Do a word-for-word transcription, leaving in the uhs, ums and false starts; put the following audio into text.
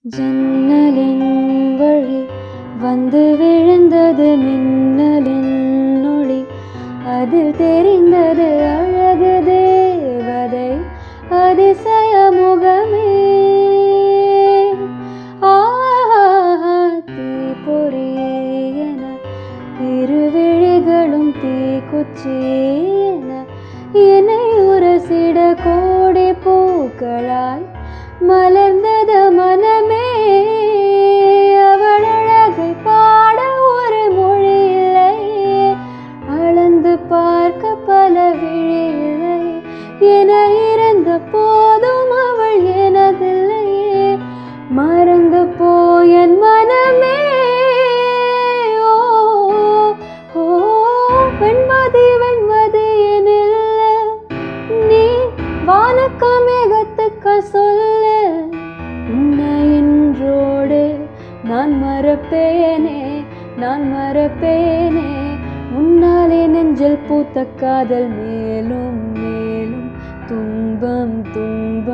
ஜன்னலின் வழி வந்து விழுந்தது மின்னலின் ஒளி, அதில் தெரிந்தது அழகு தேவதை, அதிசய முகமே. ஆஹா, தீ பொறி என இரு விழிகளும் தீக்குச்சி என என்னை உரசிட, கோடி பூக்களாய் மலர்ந்தது மனமே. அவள் அழகை பாட ஒரு மொழி இல்லையே, அளந்து பார்க்க பல விழி இல்லையே. என இருந்த போதும் அவள் எனதில்லையே, மறந்து போய் என் மனமே. ஓ, ஓ, வெண்மதி, வெண்மதி என் இல்ல, நீ வானக்கா மேகத்துக்கா சொல்லு, உன்னை இன்றோடு நான் மறப்பேனே, நான் மறப்பேனே. முன்னாலே நெஞ்சில் பூத்த காதல் மேலும் மேலும், துன்பம், துன்பம்.